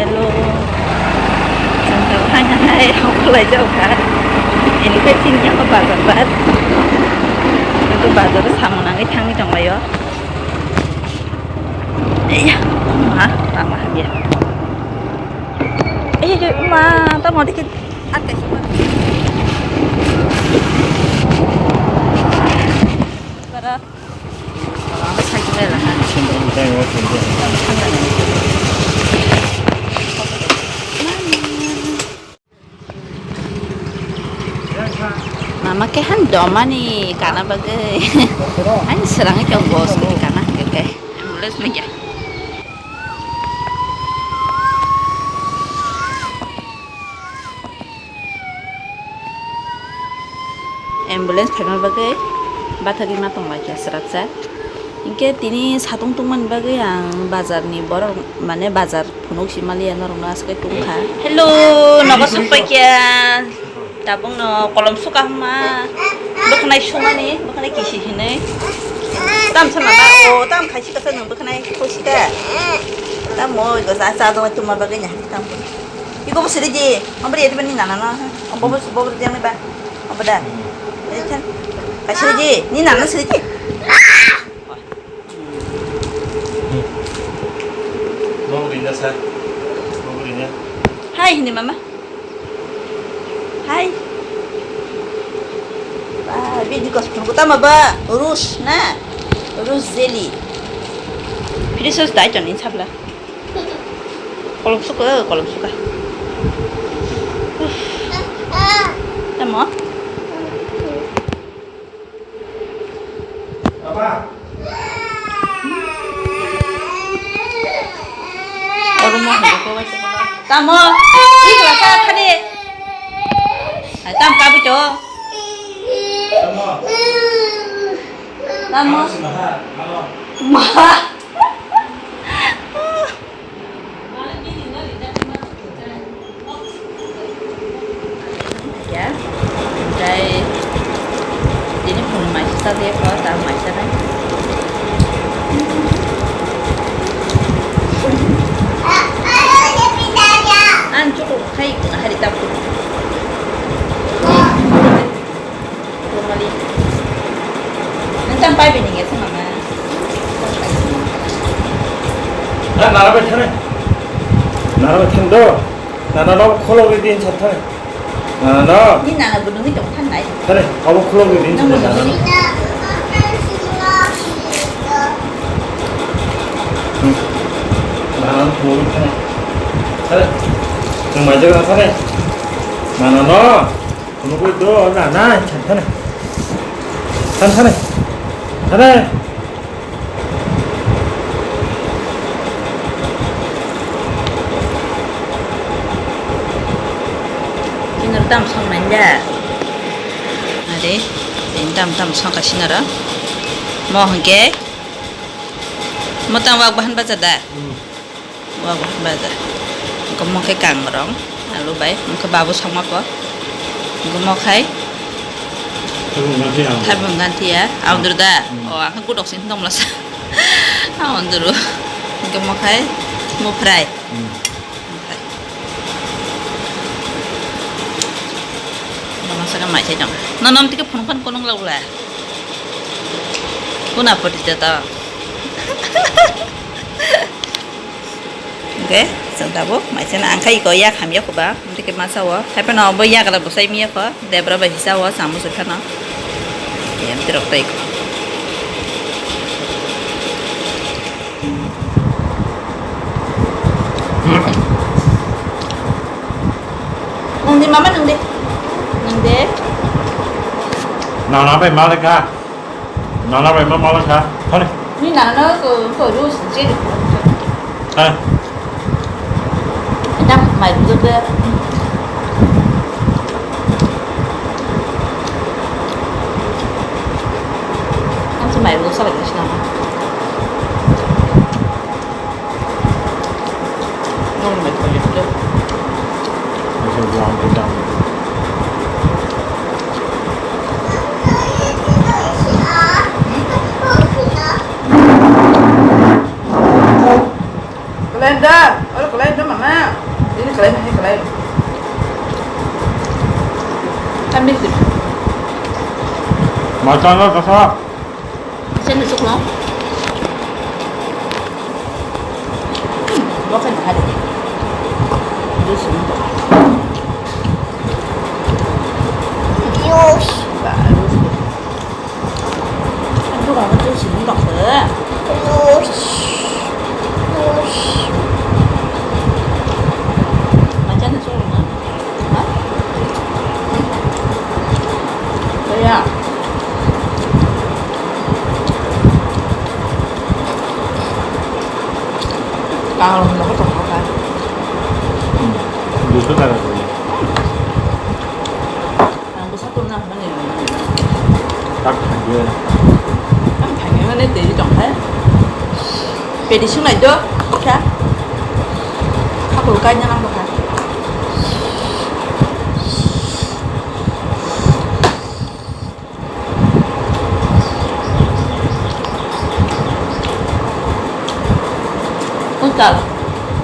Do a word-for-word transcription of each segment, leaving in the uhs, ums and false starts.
Hello. Chwng tabuk thangna hai rok khwlai jak kha. Ini khe chini yang bazar bar. Ito bazar o samung nangwi thangwi tonglaio. Iya, ma, tama habya. Iya, iya, ma, tamo dikit. Ar kaisa ma. Bara. Mama kehan domani kana bagwi. Ani serang ke bos ni kana ke. Ambulance meja. Ambulance phaima bagwi bathagwi ma tonglaikha swrapsa. Hinkhe tini satung tungmani bagwi ang bazarni borok, mane bazar phunuk si maliya norokno aswk tongkha. Hello, nogo sokpaikha. Tabukno kolom suka hwnma. Bwkhanai sumani, bwkhanai kisi hinwi. Tam sama ba, o tam khaisi kasa nwng bwkhanai khosi da. Tam moi go sa sa dong tuma bagwi nya tam. Iko bo siri di, ambre yati bani nana na. Bobo bobo di ba. Apa da? Ini kan. Kasih di, ni nana siri di. Mau rinda sa. Mau rinda. Hai, ini mama. Hai. Ba, bini kos phunuk tama ba, rus na. Rus jelly. Pidi sos dai ton in sabla. Kolom suka, kolom suka. Uff. Tamo? Oro mo hwnwi kok tamo. Ih, kla sa thani. Hai, tam kabi to. Tamo. Ma. Ya, tei tini phunuk maisa chajak kho, ta maisa nai. Ang chuku khai kuna hari ta phunuk. Normally. Nang tam pai bini nge sama ma. Na nara bai thane. Nara bai thang do. Nana no kholo ri din chat thane. Nana no. Ni nana bu nungi tong than nai. Thane, abo kholo ri din chat nana no. Hmm. Nana no kholo ri thane. Thane. Nung mai jaga thane. Nana no. Kuno koi do na na chan thane. Chan thane. Thane. Kino tam song nai da. Are, tin tam tam song ka sinara. Mo hangke. Mo tam wak bahan bacha da. Wa, wa, baja. Engko mo khe kangrong, alu bai, engko babu songma po. Engko mo khai. Thabung ganti ya. Thabung ganti ya, audru da. Hmm. O, ang khe gudok sin tong masa. Audru. Engko mo khai, mo fry. Hmm. Mo fry. Mo masa ka mai sai jong. No nom tike phone phone konong laula. Kuna poti jata. Hingke chwng tabuk maisano ang khai iko yak hamya kho ba, hingke masa o, hai phano bo yagra bwsai miya kho, debra bai hisa o, samung se phano. Em tirok tei kho. Nang di mama nang di. Nang di. Nana bai malika. Nana bai ma mala kha. Thani. Ni nana no ko ko rus je. Ha. Dam mai bu de. Am se mai bu sa ba kis na. Nong mai thani de. Ni se buang de dam. Kalenda, oro kalenda mama. Kasa, kasa. Sini sukno. Bo kan ada. Di sini. Yus. Baru. Itu kamu tuh sini tak sih? Yus. Yus. Macam mana sih? Hah? Iya. Kalau menurut apa? Justru karena Ang bwsa tongna hwnmani. Tak thangwi. Ang thangwi hwnwi twi tongkha. Pedi swngnai do, kha. Khakul kaina nang bwkha. Kung tal.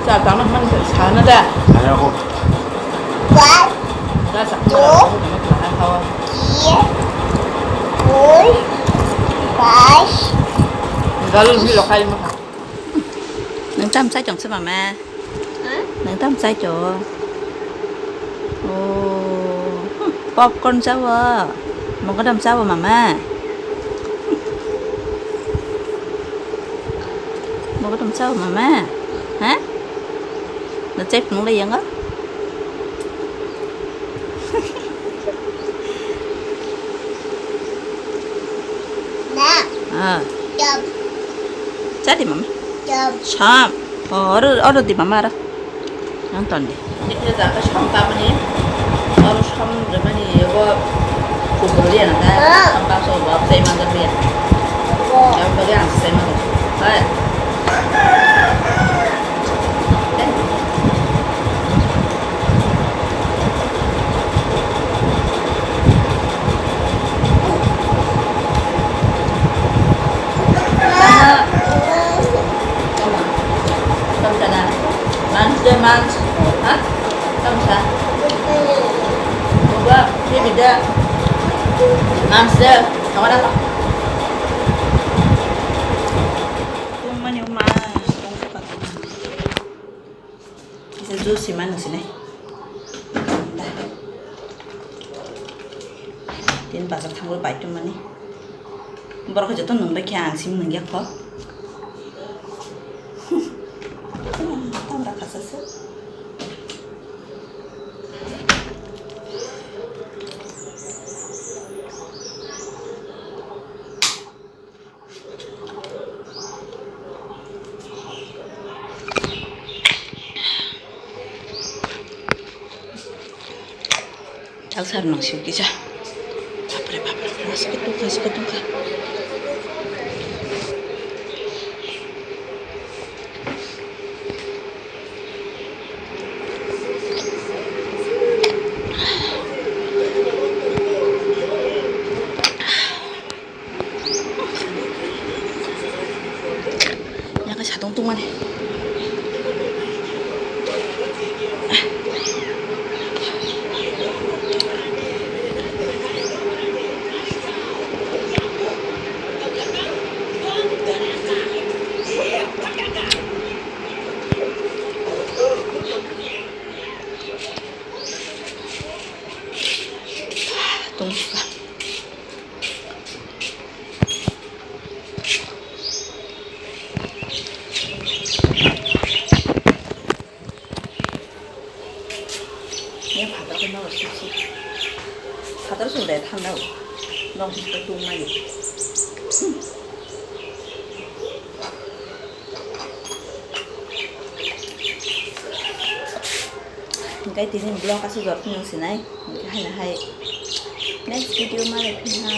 Tal tangna hwnmani sana da. Ayo ko. One, two, three, four, five. Galon ni lokai mo. Nang tam chai chong se mama. Ha? Nang tam chai cho. Oh, popcorn chawa. Mogodam chawa mama. Mogodam chawa mama. Ha? Na chai phunuk lai yang. Na. Ah. Chop. Chadi mama. Chop. Chop. Oh, oro, oro di mama oro. Nang ton di. Ini jaga chop apa ni? Oro chop berapa ni? Ego kubur dia nanti. Ah. Chop apa so buat saya makan dia. Oh. Chop bagi ang saya makan. Hai. Mans de mans, ha? Tamsa. Coba, dia beda. Mans de, kawan apa? Tumani uma. Kisa juice se mano sinai. Tin bazar thango bai tongmani. Borok joto nung bai khe ang sim nung yakho. Tanda khasa se. Thal sar nang sio kisa. Bapre, bapre, bapre, aswk tungkha, aswk tungkha. Yang khe satung tungmani. Tungkha. Ni phatar khe nogo sip sip. Phatar song de thang dao. Nong sip sip tung mani. Hingke tini vlog aswk jor phano sinai. Hingke haino hai next video ma lai phina.